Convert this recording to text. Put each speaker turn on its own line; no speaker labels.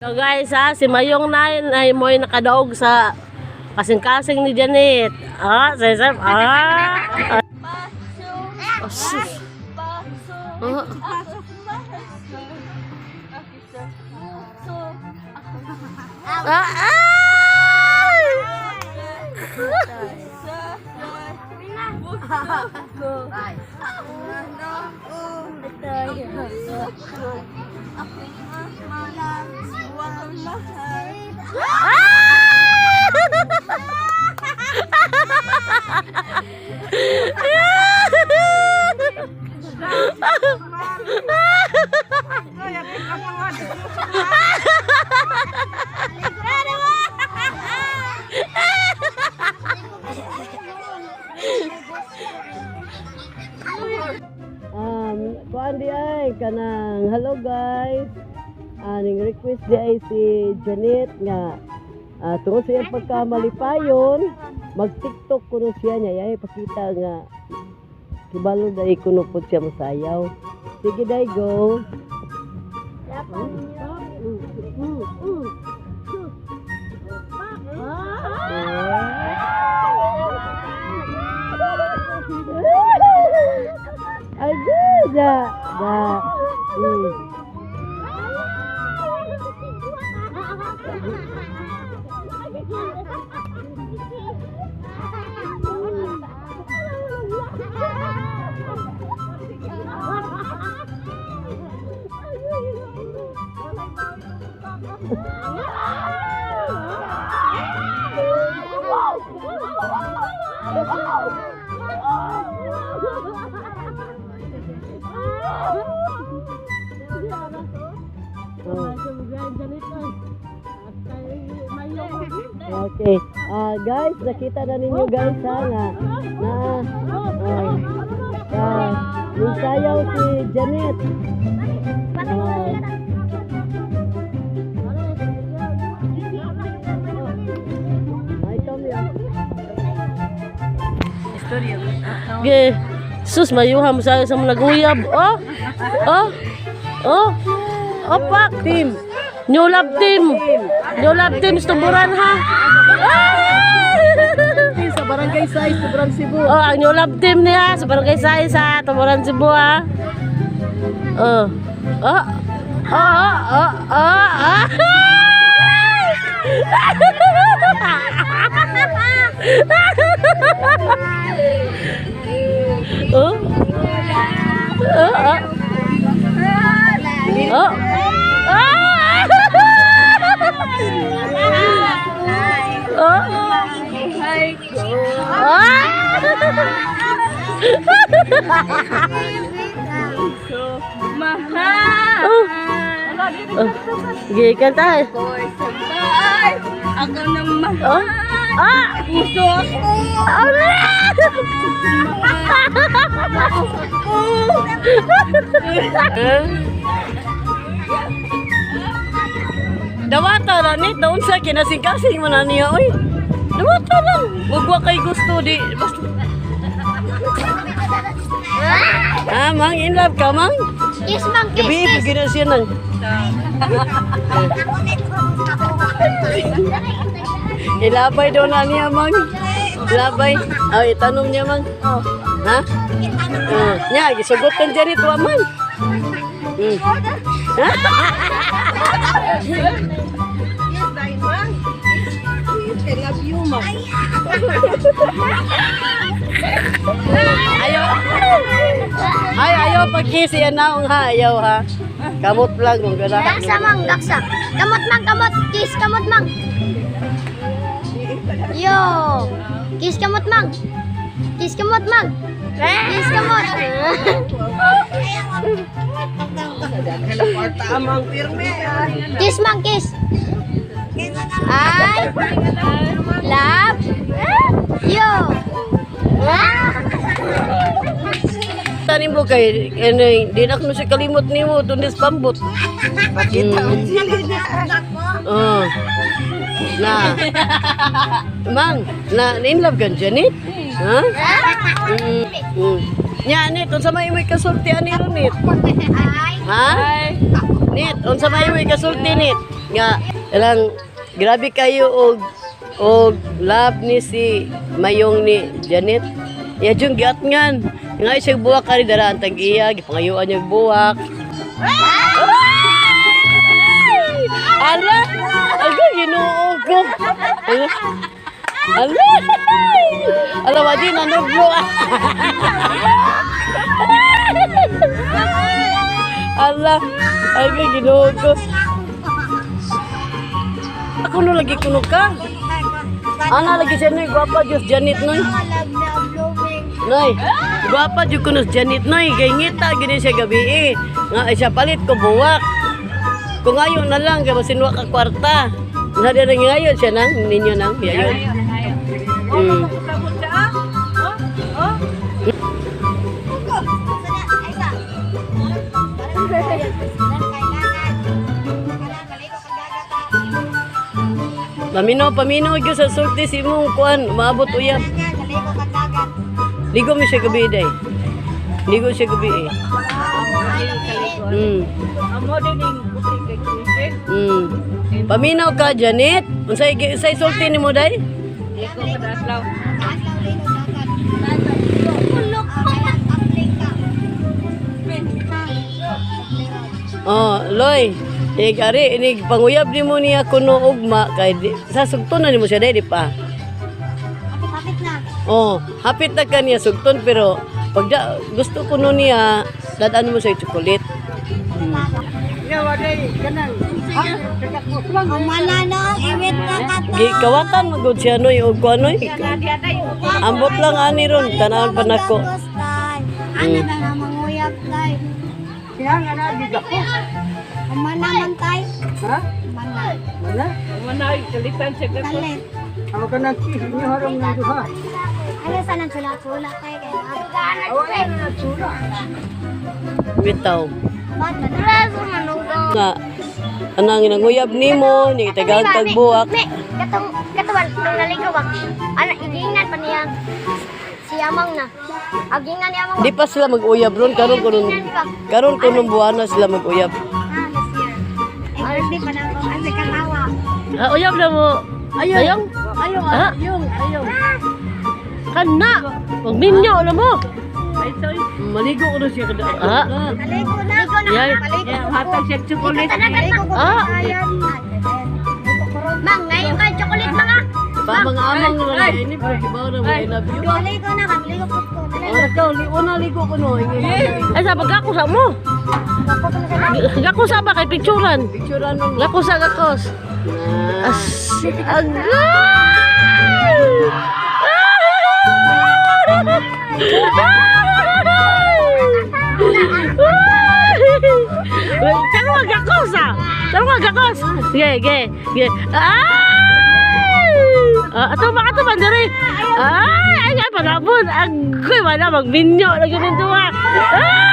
So guys ha, si Mayong Nine ay mo'y nakadaog sa kasing-kasing ni Janet. Ah, sir, ah. Oh, sus. Ah. Ah, ah! Kuan di ay kanang hello guys. Aning request di ay si Janet nga tungod sa iyang pagkamalipayon, mag TikTok kuno siya niya ay pakita nga kibalo dai kuno pud siya mosayaw. Sige dai, go. Ay, da, da. Oh. Okay. Ah, guys, nakita na ninyo guys ha nga na ah, ah, yung sayaw si Janet. Ay, Tommy. Ah. Ge, sus mayuha mo sa mga naguyab. Oh. Oh. Oh. Opak team. New Love Team. New Love Team sa Tuburan ha. Ah!
Sa Barangay 6, Tuburan, Cebu.
Oh, ang New Love Team niya sa Barangay Sais ha, Tuburan Cebu ha. Oh. Oh. Oh, oh, oh, oh, oh. Oh. Oh, oh. Oh. Ah! Oh. Ah!
Mahal!
Oh. Oh. Sige, kanta.
Ko'y sabay, ako ng mahal.
Oh. Ah!
Puso ako. Dawata ra ni daon sa kinasing-kasing man na niya oy. Dawata lang. Ug wa kay gusto di basta. Ah, mang in love ka mang?
Kiss mang, kiss,
Gabi
kiss.
pag siya nang. Ilabay daw na niya mang. Ilabay. Ay, tanong niya mang. Ha? Oh, nya gisugot kan dyan ito man. Ayaw. Ay, ayaw pag-kiss yan na ha, ayaw ha. Kamot lang kung gana.
Daksa mang, daksa. Kamot mang, kamot. Kiss, kamot mang. Yo. Kiss kamot mang. Kiss kamot mang. Kiss kamot. Kiss mang, kiss. I love you.
Tanim mo kay ano, di na kuno siya kalimot nimo tunis pambot. Pakita mo Oh. Na. Mang, na in love kan Janet? Ha? Nya nit, unsa may imoy kasulti ani ron nit? Ha? Nit, unsa may imoy kasulti nit? Nga ilang grabe kayo og love ni si Mayong ni Janet. Iya jung giatngan. Nga siya buwak kari dara ang tag-iya, gipangayuan niya buwak. Ay! Ala! Aga, Ginoo ko. Ala! Ala! Ala, wadi nanuglo. Ala! Aga, Ginoo ko. Ako no lagi kuno ka. Ana lagi siya noy, gwapa Diyos Janet noy. Noy, gwapa jud kuno si Janet noy, kay ngita gini siya gabi eh. Nga ay siya palit ko buwak. Kung ayo na lang kay basin wa ka kwarta. Na di na ngayon siya nang ninyo nang yayon. Paminaw, paminaw gyud sa sulti si imong kuan, maabot uyab. Ligo mi siya gabi day. Ligo siya gabi eh. Paminaw ka, Janet. Unsay unsay sulti nimo day? Oh, Loy. Inig ari, inig panguyab nimo niya kuno ugma kay di, sa sugton na nimo siya day di pa. Oh, hapit na ka niya sugton pero pag da, gusto kuno niya dadaan mo siya chocolate. Gi kawatan magud siya noy og kuan noy. Ambot lang ani ron tan-awon pa nako.
Ano na nga manguyab tay?
Siya nga na gigako.
Umana man tay.
Ha?
Umana.
Wala.
Kalit.
Ako ka nang kiss niyo harong nang duha.
Ano sa nang sula-sula tay kay
Wala na nagsura.
Bitaw.
Bata na.
Nga anang nanguyab nimo ni tagaan kag buwak.
Me, katong katuan nung naligo ba? Ana igingan pa niya si Amang na. Agingan ni Amang.
Di pa sila mag-uyab ron karon kuno buwana sila mag-uyab.
Ah, last year. Ay, birthday pa na ako. Ay, may katawa.
Ah, uyab na mo.
Ayaw.
Ayong?
Ayaw,
Ah?
ayaw, ayaw.
Kana. Magminyo na mo.
Maligo ko na siya kada.
Ah.
Maligo na. Maligo na.
Yay.
Maligo ko. Maligo ko.
Ah.
Mang, ngayon ka chocolate mga.
Pa mga amang lang ini pero kibaw na mo I love you.
Maligo na ka. Maligo po ko.
Ora ka li una ligo ko no.
Ay, sa pagkakusa mo.
Ako to na sa
Gakusa ba kay picturean?
Picturean mo.
Gakusa gakos.
Na.
As agay! Pero nga gakos ah. Pero nga gakos. Sige, sige, sige. Ay! Ah, ato ba ato ba diri? Ay, ay, ay panabon. Agoy wala magminyo lagi nito ah. Ay!